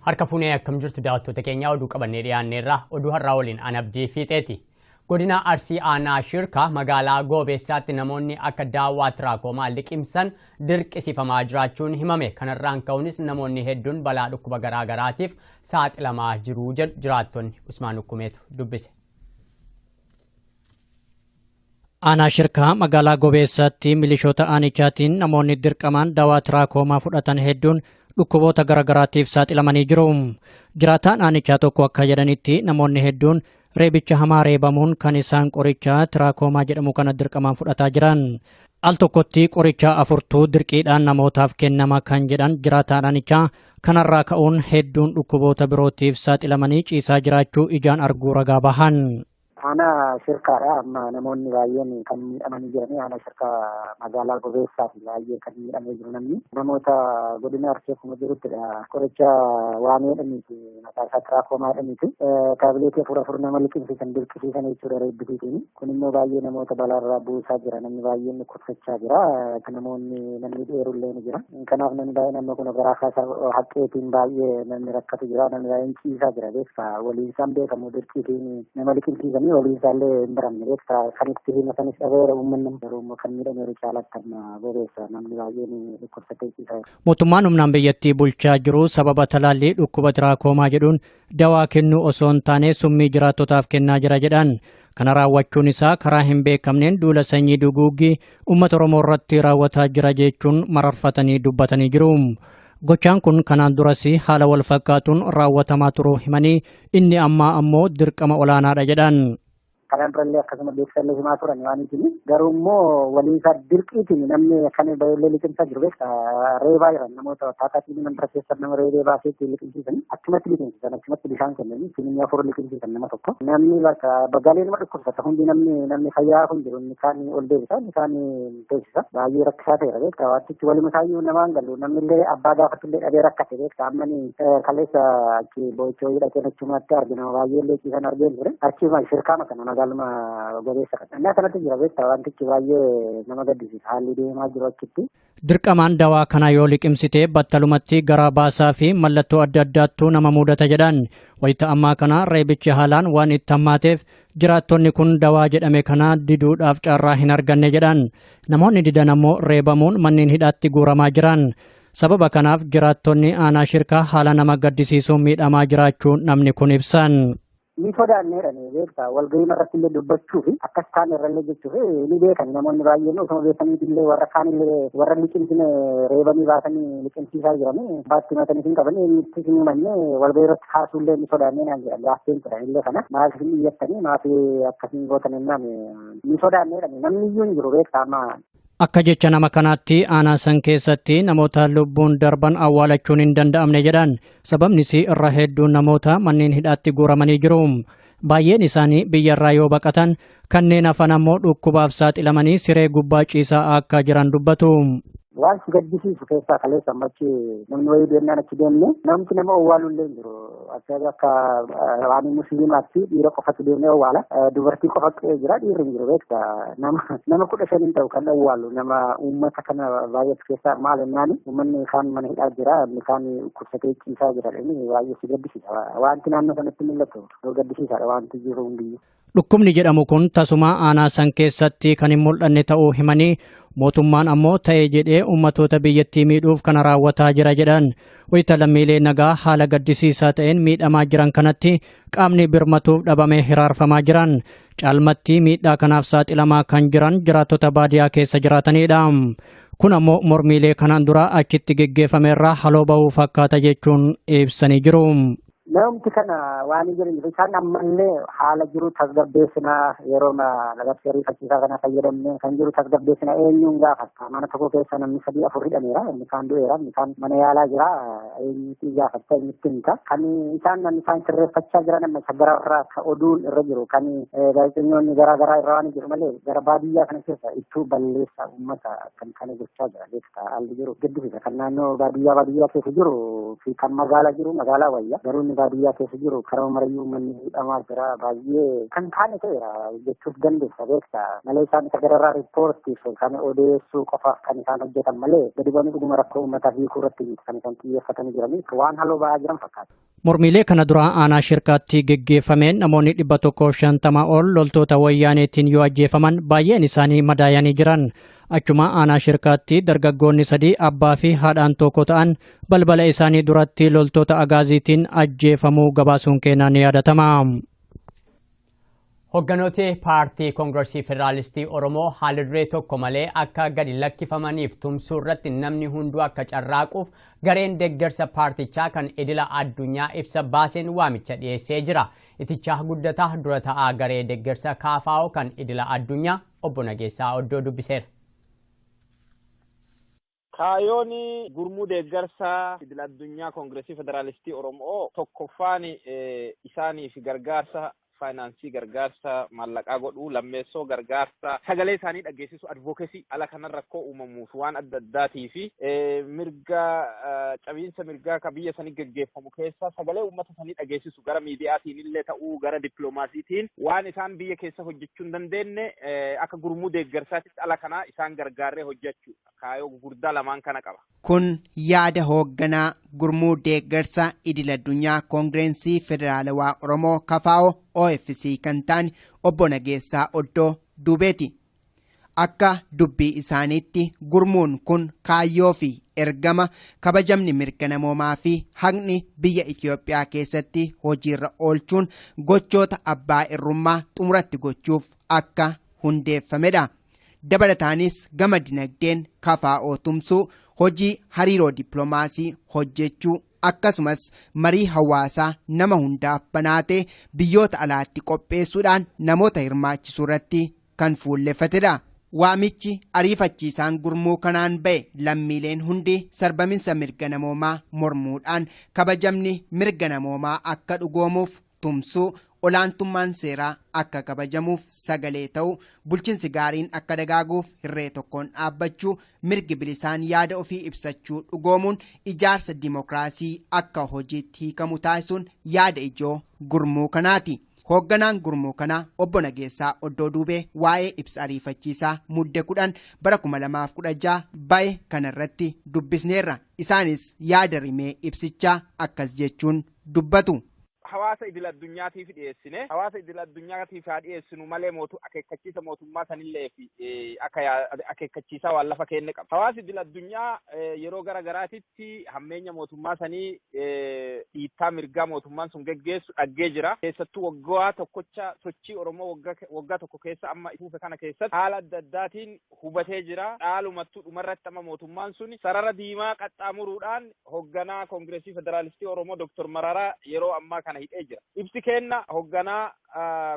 Harka fuunee akkam jirtu daawwattoota keenyaa oduu qabannee dhiyaanneerra oduu har'aa waliin an Abdii Fiixeeti. Godina Arsii Aanaa Shirkaa magaalaa Goobeessaatti namoonni akka daawwaa tiraakomaa liqimsan dirqisiifamaa jiraachuun himame. Kanarraan ka'uunis namoonni hedduun balaa dhukkuba garaa garaatiif saaxilamaa jiru jedhu jiraattonni. Usmaan Ukkumeetu dubbise. Aanaa Shirkaa magaalaa Gobeessaatti milishoota aanichaatiin namoonni dirqamaan daawaa tiraakomaa fudhatan hedduun dhukkuboota garaagaraatiif saaxilamanii jiru. Jiraataan aanichaa tokko akka jedhanitti namoonni hedduun reebicha hamaa reebamuun kan isaan qoricha tiraakomaa jedhamu kana dirqamaan fudhataa jiran. Al tokkotti qoricha afurtuu dirqiidhaan namootaaf kennama kan jedhan jiraataan aanichaa kanarraa ka'uun hedduun dhukkuboota birootiif saaxilamanii ciisaa jiraachuu ijaan arguu ragaa bahan. Aanaa Shirkaadha. Amma namoonni baay'een kan miidhamanii jiranii aanaa Shirkaa magaalaa Gobeessaati baay'ee kan miidhamee jiru namni. Namoota godina Arsii akkuma jiruttidha. Qoricha waamee jedhaniiti maqaa isaa tiraakomaa jedhaniiti. Taabileetii afur afur nama liqimsiisan dirqisiisan jechuudha reebbisiitiin. Kun immoo baay'ee namoota balaarraa buusaa jira. Namni baay'een dhukkubsachaa jira. Namoonni namni dheerullee ni jira. Kanaaf namni baay'een amma kun garaa kaasaa haqqeetiin baay'ee namni rakkatu jira. Namni baay'een ciisaa jira beektaa. Waliin isaan beekamu dirqiitiin nama liqimsiisanii waliin isaallee hin baramne beektaa. Kan itti himatanis dhabeera uummanni garuu immoo kan miidhameeru caalatti amma Gobeessa namni baay'een dhukkubsatee ciisaa jira. Mootummaan humnaan biyyattii bulchaa jiru sababa talaallii dhukkuba tiraakomaa jedhuun dawaa kennuu osoo hin taane summii jiraattotaaf kennaa jira jedhan. Kana raawwachuun isaa karaa hin beekamneen duula sanyii duguuggii uummata Oromoo irratti raawwataa jira jechuun mararfatanii dubbatanii jiru. Gochaan kun kanaan duras haala wal fakkaatuun raawwatamaa turuu himanii inni ammaa ammoo dirqama olaanaadha jedhan. Kanaan durallee akkasuma beeksisallee himaa turan waan ittiin garuu immoo waliin isaa dirqiitiin namni kan baay'ee liqimsaa jiru beektaa reebaa jiran namoota taataatiin mandara keessa nama reebee baasee ittiin liqimsiisan achumatti liqimsiisan achumatti bishaan kennanii ittiin afur liqimsiisan nama tokko namni bakka bagaalee nama dhukkubsata hundi namni namni fayyaa kun jiru inni kaan ol deebisa inni kaan teessisa baay'ee rakkisaa ta'eera beektaa wantichi waluma isaayyuu namaan galu namni illee abbaa gaafatu illee dhabee rakkate beektaa amma ni kaleessa achi boochoo hidhateen achumatti argina baay'ee illee ciisan argeen ture achuma shirkaama kana magaaluma Gobeessa kana. Innaa kanatti jira beektaa wantichi baay'ee nama gaddisiisa haalli deemaa jiru achitti. Dirqamaan dawaa kana yoo liqimsite battalumatti garaa baasaa fi mallattoo adda addaattuu nama mudata jedhan. Wayita ammaa kana reebichi haalaan waan itti hammaateef jiraattonni kun dawaa jedhame kana diduudhaaf carraa hin arganne jedhan. Namoonni didan ammoo reebamuun manneen hidhaatti guuramaa jiran. Sababa kanaaf jiraattonni aanaa Shirkaa haala nama gaddisiisuun miidhamaa jiraachuu namni kun ibsan. Ni sodaanneedha beektaa walgahii irratti illee dubbachuu fi akkas kaan irrallee jechuu fi ni beekan namoonni baay'een osoo beekanii illee warra kaan illee warra liqimsine reebanii baasanii liqimsiisaa jiranii baatti matanii hin qabanii itti hin himanne walgahii irratti kaasuu illee ni sodaannee naan jedhan gaaffeen turan illee kana maaf hin iyyattanii maaf akkasiin gootan jennaan ni sodaanneedha namni iyyuu hin jiru beektaa amma. Akka jecha nama kanaatti aanaa san keessatti namoota lubbuun darban awwaalachuun hin danda'amne jedhan. Sababnis irra hedduun namoota manneen hidhaatti guuramanii jiru. Baay'een isaanii biyyarraa yoo baqatan kanneen hafan ammoo dhukkubaaf saaxilamanii siree gubbaa ciisaa akka jiran dubbatu. Waan si gaddisiisu keessaa kaleessa ammachi namni wayii deemnaan achi deemne namni nama owwaalu illee hin jiru. Akka waan musliimaatti dhiira qofatu deemnee owwaala. Dubartii qofa qe'ee jira dhiirri hin jiru beektaa. Nama 15 hin ta'u kan owwaalu nama uummata kana baay'atu keessaa maal jennaani uummanni kaan mana hidhaa jira inni kaan dhukkubsatee ciisaa jira inni baay'ee si gaddisiisa. Wanti naannoo sanatti mul'atu gaddisiisaadha wanti jiru hundiyyuu. Dhukkubni jedhamu kun tasuma aanaa san keessatti kan hin mul'anne ta'uu himanii mootummaan ammoo ta'e jedhee uummatoota biyyattii miidhuuf kana raawwataa jira jedhan. Wayita lammiilee nagaa haala gaddisiisaa ta'een miidhamaa jiran kanatti qaamni birmatuuf dhabamee hiraarfamaa jiran. Caalmatti miidhaa kanaaf saaxilamaa kan jiran jiraattota baadiyaa keessa jiraatanidha. Kun ammoo mormiilee kanaan dura achitti geggeeffame irraa haloo bahuu fakkaata jechuun ibsanii jiru. Namti kana waan jiran isaan ammallee haala jiru tasgabbeessinaa yeroo labsii ariifachiisaa kana fayyadamne kan jiru tasgabbeessinaa eenyuun gaafatta mana tokko keessa namni 3-4 hidhameera inni kaan du'eera inni kaan mana yaalaa jira eenyutti gaafatta eenyutti himta kan isaan namni isaan sirreeffachaa jiran amma isa gararraa akka oduun irra jiru kan gaazexeessitoonni garaa garaa irra waan jiru malee gara baadiyyaa kana keessa ittuu balleessaa uummata kan kana gochaa jira beektaa haalli jiru gaddisiisa kan naannoo baadiyyaa baadiyyaa keessa jiru fi kan magaalaa jiru magaalaa wayya garuu Baadiyyaa keessa jiru karaa marayyuu uummanni miidhamaa jira. Baay'ee kan taane ta'eera jechuuf dandeessa beekta. Malee isaan isa gararraa riippoortiif kan odeessuu qofaaf kan isaan hojjetan malee gadi bu'anii dhuguma rakkoo uummataa hiikuu irratti kan isaan xiyyeeffatanii jiraniif waan haloo ba'aa jiran fakkaata. Mormiilee kana dura aanaa Shirkaatti geggeeffameen namoonni 150 ol loltoota wayyaaneetiin yoo ajjeefaman, baay'een isaanii madaayanii jiran. Achuma aanaa Shirkaatti dargaggoonni 3 abbaa fi haadhaan tokko ta'an balbala isaanii duratti loltoota agaaziitiin ajjeefamuu gabaasuun keenyaa ni yaadatama. Hogganooti paartii Koongiresii Federaalistii Oromoo haala duree tokko malee akka gadi lakkifamaniif tumsuu irratti namni hunduu akka carraaquuf gareen deeggarsa paartichaa kan idila addunyaa ibsa baaseen waamicha dhiyeessee jira. Itichaa Guddataa dura ta'aa garee deeggarsa KFO kan idila addunyaa obbo Nageessaa Oddoo dubbiseera. Kaayyoon gurmuu deeggarsa idil addunyaa Koongiresii Federaalistii Oromoo tokkoffaan isaaniif gargaarsa faayinaansii, gargaarsa maallaqaa godhuu, lammeessoo gargaarsa sagalee isaanii dhageessisu, advocacy, ala kanan rakkoo uumamuuf waan adda addaatii fi mirga cabiinsa mirgaa ka biyya sanii geggeeffamu keessa sagalee uummata sanii dhageessisu, gara miidiyaatiin illee ta'uu gara dippiloomaasiitiin waan isaan biyya keessa hojjechuu hin dandeenye akka gurmuu deeggarsaatitti ala kanaa isaan gargaarree hojjechuu, kaayyoo gurguddaa lamaan kana qaba. Kun yaada hoogganaa gurmuu deeggarsa idil addunyaa Koongireensii Federaalawaa Oromoo KFO OFC kan ta'an obbo Nageessaa Oddoo Duubeeti. Akka dubbii isaaniitti gurmuun kun kaayyoo fi ergama kabajamni mirga namoomaa fi haqni biyya Itoophiyaa keessatti hojiirra oolchuun gochoota abbaa irrummaa xumuratti gochuuf akka hundeeffamedha. Dabalataanis gama dinagdeen KFO tumsuu, hojii hariiroo dippiloomaasii hojjechuu, akkasumas marii hawaasaa nama hundaaf banaatee biyyoota alaatti qopheessuudhaan namoota hirmaachisuu irratti kan fuulleeffatedha. Waamichi ariifachiisaan gurmuu kanaan ba'e lammiileen hundi sarbaminsa mirga namoomaa mormuudhaan kabajamni mirga namoomaa akka dhugoomuuf tumsuu, olaantummaan seeraa akka kabajamuuf sagalee ta'uu, bulchiinsi gaariin akka dagaaguuf hirree tokkoon dhaabbachuu, mirgi bilisaan yaada ofii ibsachuu dhugoomuun ijaarsa dimookiraasii akka hojiitti hiikamu taasisuun yaada ijoo gurmuu kanaati. Hoogganaan gurmuu kanaa obbo Nageessaa Oddoo Duubee waa'ee ibsa ariifachiisaa Mudde 10 bara 2016 ba'e kanarratti dubbisneerra. Isaanis yaada rimee ibsichaa akkas jechuun dubbatu. Hawaasa idil addunyaatiif dhiyeessine, hawaasa idil addunyaatiif haa dhiyeessinu malee mootu akeekkachiisa mootummaa sanillee fi akka akeekkachiisaa waan lafa kenne qaba. Hawaasa idil addunyaa yeroo gara garaatitti hammeenya mootummaa sanii, dhiittaa mirgaa mootummaan sun geggeessu dhaggee jira. Keessattuu waggaa tokkocha sochii Oromoo waggaa tokko keessa amma fuufe kana keessatti haala adda addaatiin hubatee jira. Dhaalumattuu dhumarratti amma mootummaan sun sarara diimaa qaxxaamuruudhaan hoogganaa Koongireesii Federaalistii Oromoo Dr. Mararaa yeroo ammaa kana hidhee jira. Ibsi kenna hoogganaa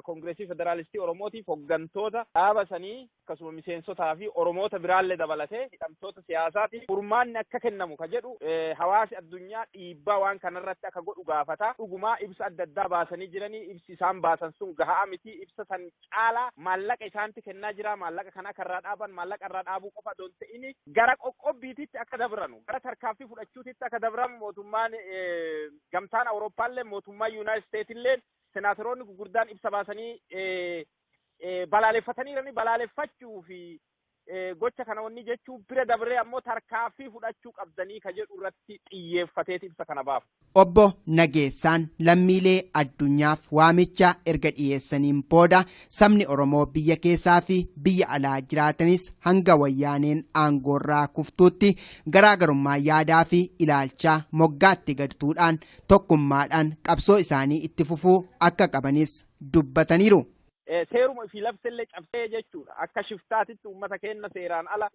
Koongireesii Federaalistii Oromootiif hooggantoota dhaaba sanii akkasuma miseensotaa fi Oromoota biraallee dabalatee hidhamtoota siyaasaatiif furmaanni akka kennamu ka jedhu hawaasi addunyaa dhiibbaa waan kanarratti akka godhu gaafata. Dhugumaa ibsa adda addaa baasanii jiranii, ibsi isaan baasan sun gahaa miti. Ibsa san caalaa maallaqa isaanti kennaa jira. Maallaqa kana akka irraa dhaaban, maallaqa irraa dhaabuu qofa osoo hin ta'in gara qoqqobbiititti akka dabranu, gara tarkaanfii fudhachuutitti akka dabramu, mootummaan gamtaan Awurooppaallee, mootummaa Yuunaayitid Isteetillee, senaatoroonni gurguddaan ibsa baasanii balaaleffataniirani. Balaaleffachuu fi gocha kana wanni jechuu bira dabree ammoo tarkaaffii fudhachuu qabdanii ka jedhu irratti xiyyeeffateeti ibsa kana baafu. Obbo Nageessaan lammiilee addunyaaf waamicha erga dhiyeessaniin booda sabni Oromoo biyya keessaa fi biyya alaa jiraatanis hanga wayyaaneen aangoorraa kuftuutti garaagarummaa yaadaa fi ilaalchaa moggaatti gadtuudhaan tokkummaadhaan qabsoo isaanii itti fufuu akka qabanis dubbataniiru. Seeruma fi labsellee cabsee jechuudha. Akka shiftaatitti uummata keenya seeraan ala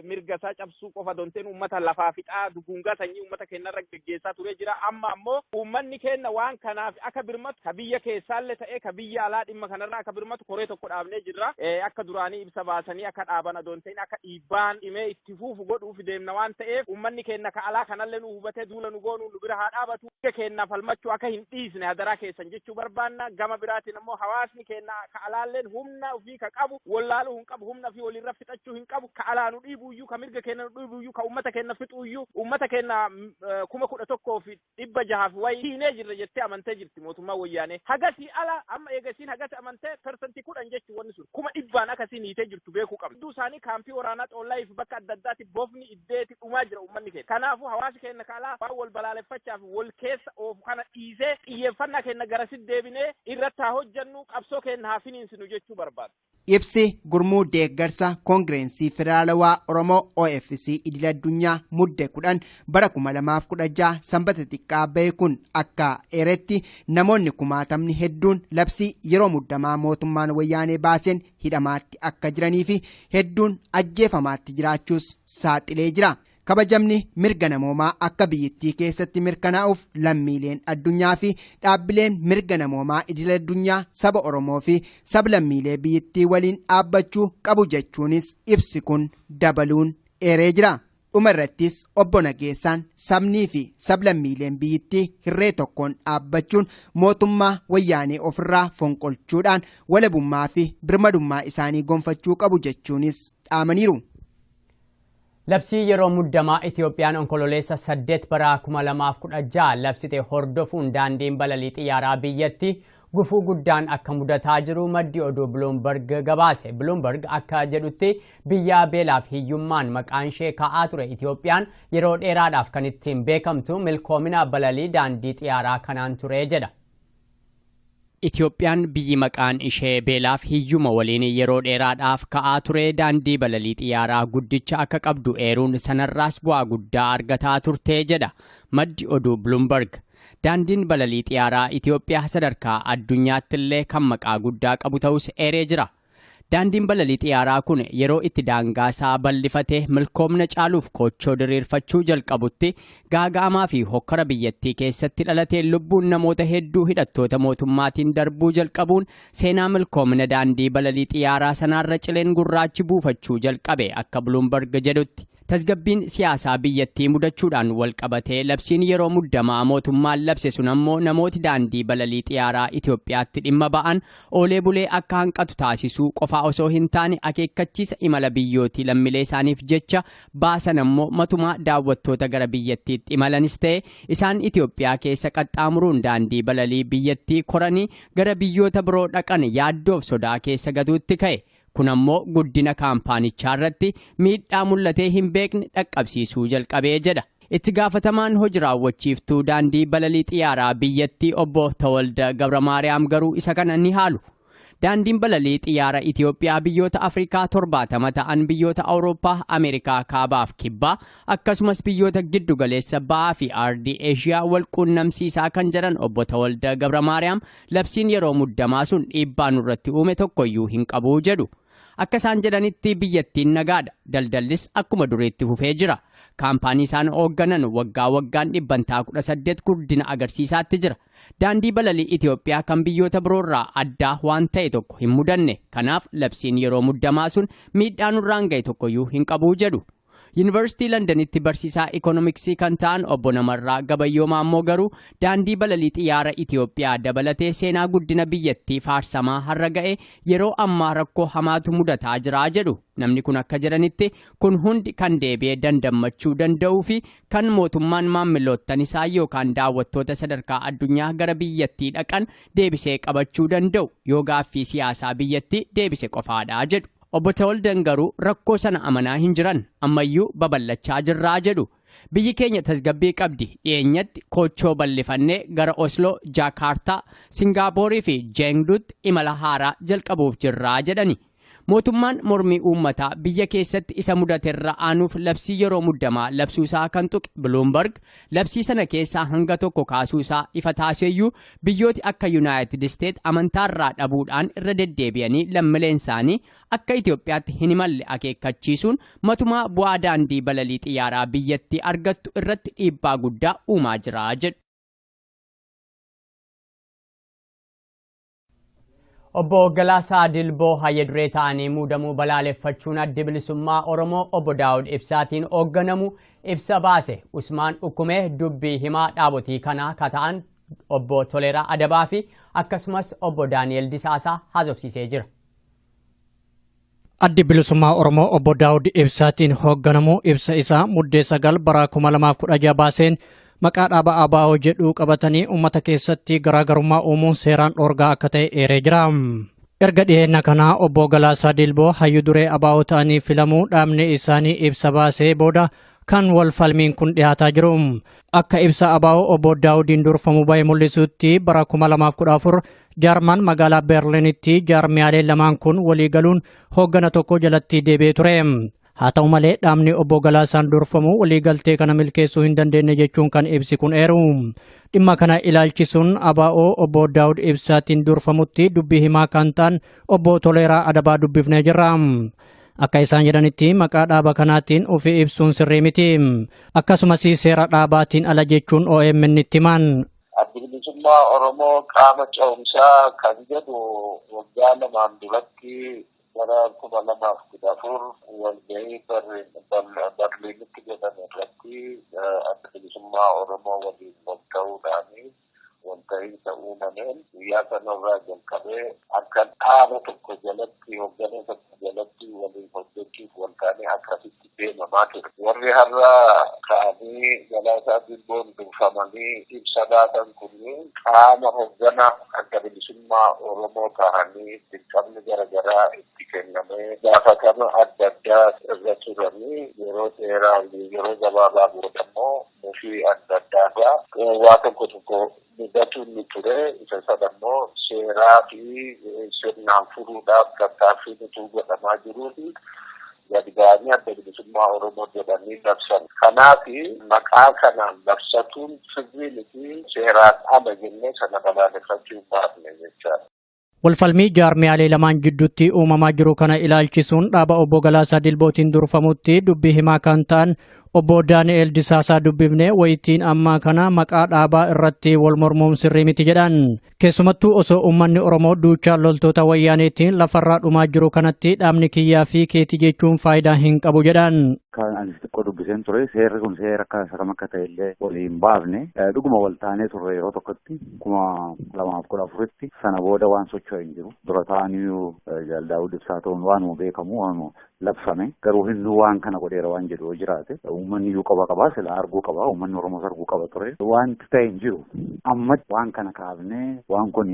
mirga isaa cabsuu qofa donteen uummata lafaa fixaa, dugungaa sanyii uummata keenyarra geggeessaa ture jira. Amma ammoo uummanni keenya waan kanaaf akka birmatu, ka biyya keessaallee ta'ee ka biyya alaa, dhimma kanarra akka birmatu koree tokko dhaabnee jirra. Akka duraanii ibsa baasanii akka dhaaban adonteen akka dhiibbaan dhimee itti fuufu godhuuf deemna waan ta'eef, uummanni keenya ka alaa kanallee nu hubatee duula nu goonuu nu bira haa dhaabatu. Mirga keenyaaf falmachuu akka hin dhiisne hadaraa keessan jechuu barbaanna. Gama biraatiin ammoo hawaasni keenya Ka alaalleen humna ofii ka qabu wallaaluu hin qabu, humna ofii walirra fixachuu hin qabu. Ka alaa nu dhiibuyyuu, ka mirga keenya nu dhiibuyyuu, ka ummata keenya fixuyyuu, ummata keenya 11,600 wayi hiinee jirra jettee amantee jirti mootummaa wayyaanee. Hagasii ala amma eegasiin hagasi amantee 10% jechuun wanni sun 100,000 akkasiin hiitee jirtu beekuu qabna. Hedduu isaanii kaampii waraanaa xoollaa fi bakka adda addaatti bofni iddeeti dhumaa jira uummanni keenya. Kanaafuu hawaasi keenya ka alaa waan wal balaaleffachaaf wal keessa oofu kana dhiisee xiyyeeffannaa keenya garasitti deebinee irratti haa hojjennu, qabsoo keenya haa finiinsinu jechuu barbaada. Ibsi gurmuu deeggarsa Koongireensii Federaalawaa Oromoo OFC idil addunyaa mudde 10 bara 2016 sanbata xiqqaa bahe kun akka eeretti namoonni kumaatamni hedduun labsii yeroo muddamaa mootummaan wayyaanee baaseen hidhamaatti akka jiranii fi hedduun ajjeefamaatti jiraachuus saaxilee jira. Kabajamni mirga namoomaa akka biyyattii keessatti mirkanaa'uuf lammiileen addunyaa fi dhaabbileen mirga namoomaa idil addunyaa saba Oromoo fi sab-lammiilee biyyattii waliin dhaabbachuu qabu jechuunis ibsi kun dabaluun eeree jira. Dhuma irrattis obbo Nageessaan sabnii fi sab-lammiileen biyyattii hirree tokkoon dhaabbachuun mootummaa wayyaanee ofirraa fonqolchuudhaan walabummaa fi birmadummaa isaanii gonfachuu qabu jechuunis dhaamaniiru. Labsii yeroo muddamaa Itiyoophiyaan onkololeessa 8 bara 2016 labsite hordofuun daandiin balalii xiyyaaraa biyyatti gufuu guddaan akka mudataa jiru maddi oduu Bloomberg gabaase. Bloomberg akka jedhutti biyya beelaaf hiyyummaan maqaan ishee ka'aa ture Itiyoophiyaan yeroo dheeraadhaaf kan ittiin beekamtu milkoomina balalii daandii xiyyaaraa kanaan ture jedha. Itiyoophiyaan biyyi maqaan ishee beelaaf hiyyuma waliin yeroo dheeraadhaaf ka'aa ture daandii balalii xiyyaaraa guddicha akka qabdu eeruun sanarraas bu'aa guddaa argataa turte jedha maddi oduu Bloomberg. Daandiin balalii xiyyaaraa Itiyoophiyaa sadarkaa addunyaatti illee kan maqaa guddaa qabu ta'us eeree jira. Daandiin balalii xiyyaaraa kun yeroo itti daangaasaa bal'ifatee milkoomna caaluuf koochoo diriirfachuu jalqabutti gaaga'amaa fi hokkara biyyattii keessatti dhalatee lubbuun namoota hedduu hidhattoota mootummaatiin darbuu jalqabuun seenaa milkoomna daandii balalii xiyyaaraa sanaarra cileen gurraachi buufachuu jalqabe akka Bloomberg jedhutti. Tasgabbiin siyaasaa biyyattii mudachuudhaan wal qabatee labsiin yeroo muddamaa mootummaan labse sun ammoo namooti daandii balalii xiyyaaraa Itiyoophiyaatti dhimma ba'an oolee bulee akka hanqatu taasisuu qofaa osoo hin taane akeekkachiisa imala biyyootii lammiilee isaaniif jecha baasan ammoo matumaa daawwattoota gara biyyattiitti imalanis ta'e isaan Itiyoophiyaa keessa qaxxaamuruun daandii balalii biyyattii koranii gara biyyoota biroo dhaqan yaaddoof sodaa keessa gatuutti ka'e. Kun ammoo guddina kaampaanichaa irratti miidhaa mul'atee hin beekne dhaqqabsiisuu jalqabee jedha. Itti gaafatamaan hojii raawwachiiftuu daandii balalii xiyyaaraa biyyattii obbo Tawalda Gabramaariyaam garuu isa kana ni haalu. Daandiin balalii xiyyaara Itiyoophiyaa biyyoota Afrikaa 70 ta'an biyyoota Awurooppaa, Ameerikaa kaabaaf kibbaa akkasumas biyyoota giddu galeessa ba'aa fi aardii Eeshiyaa wal quunnamsiisaa kan jedhan obbo Tawalda Gabramaariyaam labsiin yeroo muddamaa sun dhiibbaa nurratti uume tokkoyyuu hin qabu jedhu. Akka isaan jedhanitti biyyattiin nagaadha. Daldallis akkuma duriitti fufee jira. Kaampaanii isaan hoogganan waggaa waggaan 18% guddina agarsiisaatti jira. Daandii balalii Itiyoophiyaa kan biyyoota biroorraa addaa waan ta'e tokko hin mudanne. Kanaaf labsiin yeroo muddamaa sun miidhaa nurraan ga'e tokkoyyuu hin qabu jedhu. Yuunivarsiitii Londonitti barsiisaa ikoonomiksii kan ta'an obbo Namarraa Gabayyoo Maammoo garuu daandii balalii xiyyaara Itiyoophiyaa dabalatee seenaa guddina biyyattii faarsamaa har'a ga'e yeroo ammaa rakkoo hamaatu mudataa jira jedhu. Namni kun akka jedhanitti kun hundi kan deebi'ee dandammachuu danda'uu fi kan mootummaan maamiltoota isaa yookaan daawwattoota sadarkaa addunyaa gara biyyattii dhaqan deebisee qabachuu danda'u yoo gaaffii siyaasaa biyyattii deebise qofaadha jedhu. Obbo Tawaldan garuu rakkoo sana amanaa hin jiran ammayyuu babal'achaa jirraa jedhu. Biyyi keenya tasgabbii qabdi dhiyeenyatti koochoo bal'ifannee gara Osloo, Jaakaartaa, Singaaporii fi Jeengduutti imala haaraa jalqabuuf jirraa jedhani. Mootummaan mormii uummataa biyya keessatti isa mudaterra aanuuf labsii yeroo muddamaa labsuusaa kan tuqe Bloomberg labsii sana keessaa hanga tokko kaasuusaa ifa taasiseyyuu biyyooti akka Yuunaayitid Isteet amantaarraa dhabuudhaan irra deddeebi'anii lammiileen isaanii akka Itiyoophiyaatti hin imalle akeekkachiisuun matumaa bu'aa daandii balalii xiyyaaraa biyyattii argattu irratti dhiibbaa guddaa uumaa jira jedhu. Obbo Galaasaa Dilboo hayyaduree ta'anii muudamuu balaaleffachuun addi bilisummaa Oromoo obbo Daawud Ibsaatiin hoogganamu ibsa baase. Usmaan Ukkumee dubbii himaa dhaabotii kanaa kata'an obbo Toleeraa Adabaa fi akkasumas obbo Daani'el Disaasaa haasofsiisee jira. Addi Bilisummaa Oromoo obbo Daawud Ibsaatiin hoogganamu ibsa isaa Muddee 9 bara 2016 baaseen maqaa dhaaba ABO jedhu qabatanii uummata keessatti garaagarummaa uumuun seeraan dhoorgaa akka ta'e eeree jira. Erga dhiyeenya kanaa obbo Galaasaa Dilboo hayyuu duree ABO ta'anii filamuu dhaabni isaanii ibsa baasee booda kan wal falmiin kun dhiyaataa jiru. Akka ibsa ABO obbo Daawudiin durfamu bahe mul'isutti bara 2014 Jaarman magaalaa Berliinitti jaarmiyaaleen lamaan kun walii galuun hooggana tokko jalatti deebi'ee ture. Haa ta'u malee, dhaabni obbo Galaasaan durfamu waliigaltee kana milkeessuu hin dandeenye jechuun kan ibsi kun eeru. Dhimma kana ilaalchisuun ABO obbo Daawud Ibsaatiin durfamutti dubbii himaa kan ta'an obbo Toleeraa Adabaa dubbifnee jirra. Akka isaan jedhanitti, maqaa dhaaba kanaatiin ofii ibsuun sirrii miti. Akkasumas seera dhaabaatiin ala jechuun OMN itti himan. Addi Bilisummaa Oromoo qaama ce'umsaa kan jedhu waggaa 2n duratti bara 2014 walgahii Berliinitti godhame irratti Adda Bilisummaa Oromoo waliin wal ta'uudhaan walta'iinsa uumameen guyyaa sanarraa jalqabee akka dhaaba tokko jalatti, hoogganaa tokko jalatti waliin hojjechuuf wal ta'anii akkasitti deemamaa ture. Warri har'a ka'anii Galaasaa Dilboon durfamanii ibsa baatan kunniin qaama hoogganaa Adda Bilisummaa Oromoo ta'anii dirqamni garaagaraa itti kennamee gaafatama adda addaa irra turanii, yeroo dheeraa yeroo gabaabaa booda immoo mufii adda addaa waa tokko tokko mudatuun ni ture. Isa sana immoo seeraa fi sirnaan furuudhaaf tattaaffiin utuu godhamaa jiruufi gadi ba'anii Adda Bilisummaa Oromoo jedhanii labsan. Kanaaf maqaa kanaan labsatuun sirrii miti, seeraan ala jennee sana balaaleffachuu baafne jechaadha. Walfalmii jaarmiyaalee lamaan jidduutti uumamaa jiru kana ilaalchisuun dhaaba obbo Galaasaa Dilbootiin durfamutti dubbii himaa kan ta'an obbo Daani'el Disaasaa dubbifne. Wayitiin ammaa kana maqaa dhaabaa irratti wal mormuun sirrii miti jedhan. Keessumattuu osoo uummanni Oromoo duuchaa loltoota wayyaaneetiin lafarraa dhumaa jiru kanatti dhaabni kiyyaa fi keetii jechuun faayidaa hin qabu jedhan. Kan ani xiqqoo dubbiseen ture, seerri kun seera akka isa kam akka ta'e illee walii hin baafne. Dhuguma wal taanee turre yeroo tokkotti 2014tti. Sana booda waan socho'e hin jiru. Dura ta'anii Jaal Daawud Ibsaa ta'uun waanuma beekamu, waanuma labsame. Garuu hinnu waan kana godheera waan jedhu yoo jiraate, uummanni iyyuu qaba qabaa sila arguu qaba, uummanni Oromoos arguu qaba ture. Wanti ta'e hin jiru. Amma waan kana kaafnee, waan kun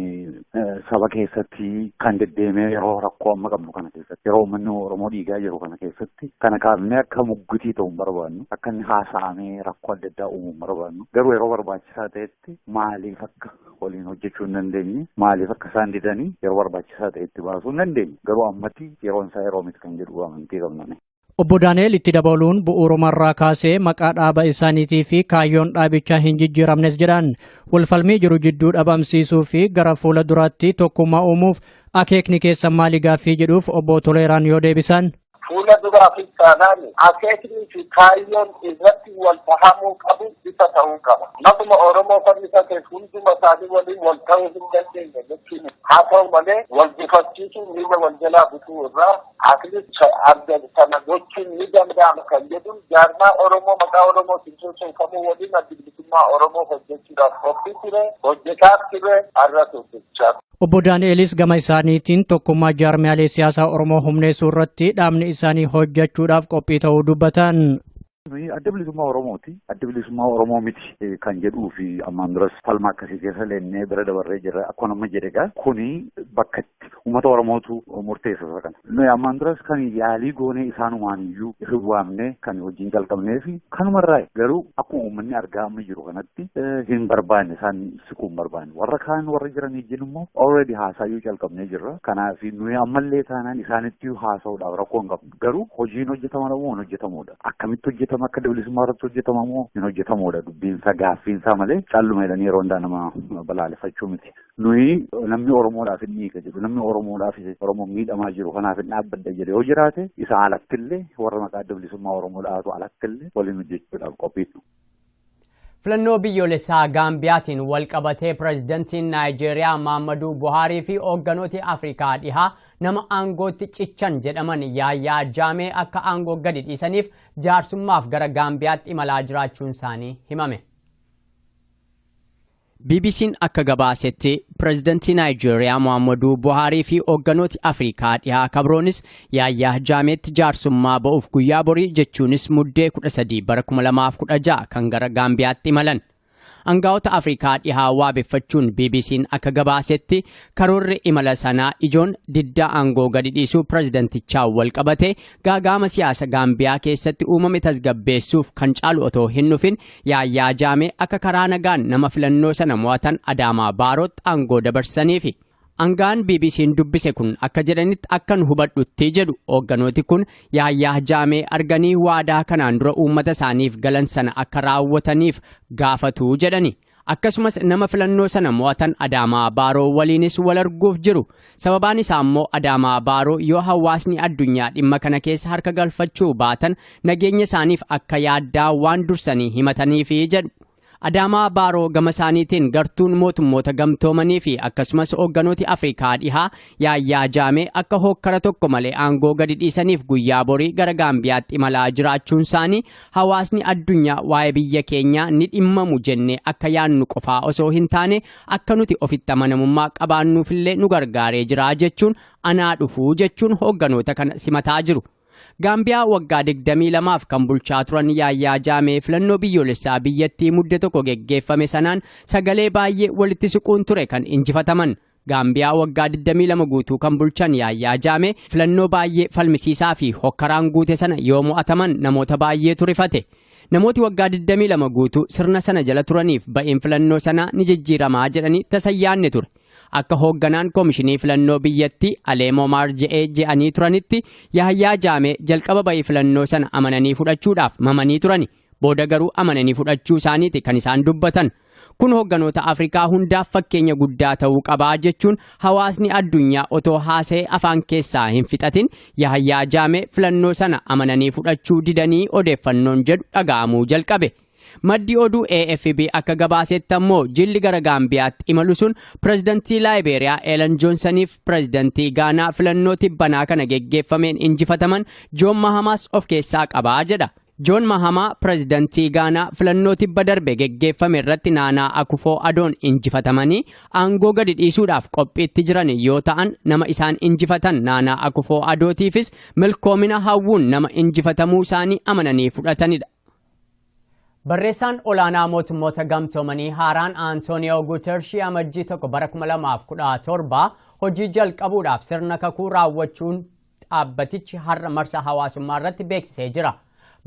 saba keessatti kan deddeemee, yeroo rakkoo amma qabnu kana keessatti, yeroo uummanni Oromoo dhiigaa jiru kana keessatti, kana kaafnee akka muggitii ta'u hin barbaannu, akka inni haasa'amee rakkoo adda addaa uumuu hin barbaannu. Garuu yeroo barbaachisaa ta'etti maaliif akka waliin hojjechuu hin dandeenye, maaliif akka isaan didanii, yeroo barbaachisaa ta'etti baasuu hin dandeenye. Garuu ammatti yeroon isaa yeroo miti kan jedhu amantii qabna. Obbo Daani'el itti dabaluun bu'uurumarraa kaasee maqaa dhaaba isaaniitii fi kaayyoon dhaabichaa hin jijjiiramnes jedhan. Walfalmii jiru jidduu dhabamsiisuu fi gara fuula duraatti tokkummaa uumuuf akeekni keessan maali gaaffii jedhuuf obbo Toleeraan yoo deebisan. Fuula duraafis taanaan akeekni fi kaayyoon irratti wal fahamuu qabu bifa ta'uu qaba. Maquma Oromoo fannifateef hunduma isaanii waliin wal ta'uu hin dandeenye jechuun, haa ta'u malee wal gufachiisuu, miila wal jalaa butuu irraa atleast adda sana gochuun ni danda'ama kan jedhuun jaarmaa Oromoo maqaa Oromoo sochoofamu waliin Adda Bilisummaa Oromoo hojjechuudhaaf qophii ture, hojjetaa ture, har'as hojjechaa. Obbo Daani'elis gama isaaniitiin tokkummaa jaarmiyaalee siyaasaa Oromoo humneessuu irratti dhaabni isaanii hojjechuudhaaf qophii ta'uu dubbatan. Adda Bilisummaa Oromooti. Adda Bilisummaa Oromoo miti kan jedhuu fi ammaan duras falma akkasii keessa leennee bira dabarree jirra. Akkuma amma jedhe egaa kuni bakka itti uummata Oromootu murteessa isa kana. Nuyi ammaan duras kan yaalii goonee isaanumaan iyyuu hin waamne, kan hojiin jalqabnee fi kanumarraa. Garuu akkuma uummanni argaa amma jiru kanatti hin barbaanne, isaan siquu hin barbaanne. Warra kaan warra jiran wajjin immoo already haasaayyuu jalqabnee jirra. Kanaaf nuyi ammallee taanaan isaanitti haasa'uudhaaf rakkoo hin qabnu. Garuu hojiin hojjetama moo hin hojjetamudha. Akkamitti hojjetama, akka bilisummaa irratti hojjetama moo hin hojjetamudha dubbiinsaa, gaaffiinsaa malee calluma jedhanii yeroo hundaa nama balaaleffachuu miti. Nuyi namni Oromoodhaaf hin dhiiga jedhu, namni Oromoodhaaf, Oromoo miidhamaa jiru kanaaf hin dhaabbadha jedhe yoo jiraate, isa alattillee, warra maqaa Adda Bilisummaa Oromoo dhaatu alattillee waliin hojjechuudhaaf qophiidha. Filannoo biyyoolessaa Gaambiyaatiin wal qabatee pirezidantiin Naayijeeriyaa Maammaduu Buhaarii fi hoogganooti Afrikaa dhihaa nama aangootti cichan jedhaman Yaayyaa Jaamee akka aangoo gadi dhiisaniif jaarsummaaf gara Gaambiyaatti imalaa jiraachuun isaanii himame. BBC'n akka gabaasetti pireezidantii Naayijeeriyaa Muhammadu Buhaarii fi hoogganooti Afrikaa dhihaa kabroonis Yaayyaa Jaameetti jaarsummaa ba'uuf guyyaa borii jechuunis muddee 13 bara 2016 kan gara Gaambiyaatti imalan. Angaa'ota Afrikaa dhihaa waabeffachuun BBC'n akka gabaasetti karoorri imala sanaa ijoon diddaa aangoo gadi dhiisuu pireezidantichaa wal qabate gaagaama siyaasa Gaambiyaa keessatti uumame tasgabbeessuuf kan caalu otoo hin dhufin Yaayyaa Jaamee akka karaa nagaan nama filannoo sana mo'atan Adaamaa Baarootti aangoo dabarsaniifi. Angaan BBC'n dubbise kun akka jedhanitti akkan hubadhutti jedhu hoogganooti kun Yaayyaa Jaamee arganii waadaa kanaan dura uummata isaaniif galan sana akka raawwataniif gaafatu jedhani. Akkasumas nama filannoo sana mo'atan Adaamaa Baaroo waliinis wal arguuf jiru. Sababaan isaa immoo Adaamaa Baaroo yoo hawaasni addunyaa dhimma kana keessa harka galfachuu baatan nageenya isaaniif akka yaaddaa waan dursanii himataniifi jedhu. Adaamaa Baaroo gama isaaniitiin gartuun mootummoota gamtoomanii fi akkasumas hoogganooti Afrikaa dhihaa Yaayyaa Jaamee akka hokkara tokko malee aangoo gadi dhiisaniif guyyaa borii gara Gaambiyaatti imalaa jiraachuun isaanii hawaasni addunyaa waa'ee biyya keenyaa ni dhimmamu jennee akka yaannu qofaa osoo hin taane akka nuti ofitti amanamummaa qabaannuufillee nu gargaaree jira jechuun anaa dhufuu jechuun hoogganoota kana simataa jiru. Gaambiyaa waggaa 22 kan bulchaa turan Yaayyaa Jaamee filannoo biyyoolessaa biyyattii mudde tokko geggeeffame sanaan sagalee baay'ee walitti siquun ture kan injifataman. Gaambiyaa waggaa 22 guutuu kan bulchan Yaayyaa Jaamee filannoo baay'ee falmisiisaa fi hokkaraan guute sana yoo mo'ataman namoota baay'eetu rifate. Namooti waggaa 22 guutuu sirna sana jala turaniif ba'iin filannoo sanaa ni jijjiiramaa jedhanii tasayyaanne ture. Akka hoogganaan koomishinii filannoo biyyattii Aleemoo Maarje'ee je'anii turanitti Yaayyaa Jaamee jalqaba ba'ii filannoo sana amananii fudhachuudhaaf mamanii turani. Booda garuu amananii fudhachuu isaaniiti kan isaan dubbatan. Kun hoogganoota Afrikaa hundaaf fakkeenya guddaa ta'uu qabaa jechuun hawaasni addunyaa otoo haasa'ee afaan keessaa hin fixatin Yaayyaa Jaamee filannoo sana amananii fudhachuu didanii odeeffannoon jedhu dhaga'amuu jalqabe. Maddi oduu AFP akka gabaasetti ammoo jilli gara Gaambiyaatti imalu sun pireezidantii Laayibeeriyaa Elen Joonsaniif pireezidantii Gaanaa filannoo tibbanaa kana geggeeffameen injifataman Joon Mahamaas of keessaa qabaa jedha. Joon Mahamaa pireezidantii Gaanaa filannoo tibba darbe geggeeffame irratti Naanaa Akufoo Adoon injifatamanii aangoo gadi dhiisuudhaaf qophiitti jiran yoo ta'an nama isaan injifatan Naanaa Akufoo Adootiifis milkoomina hawwuun nama injifatamuu isaanii amananii fudhatanidha. Barreessaan olaanaa mootummoota gamtoomanii haaraan Antooniyoo Guutershii amajjii tokko bara 2017 hojii jalqabuudhaaf sirna kakuu raawwachuun dhaabbatichi har'a marsa hawaasummaa irratti beeksisee jira.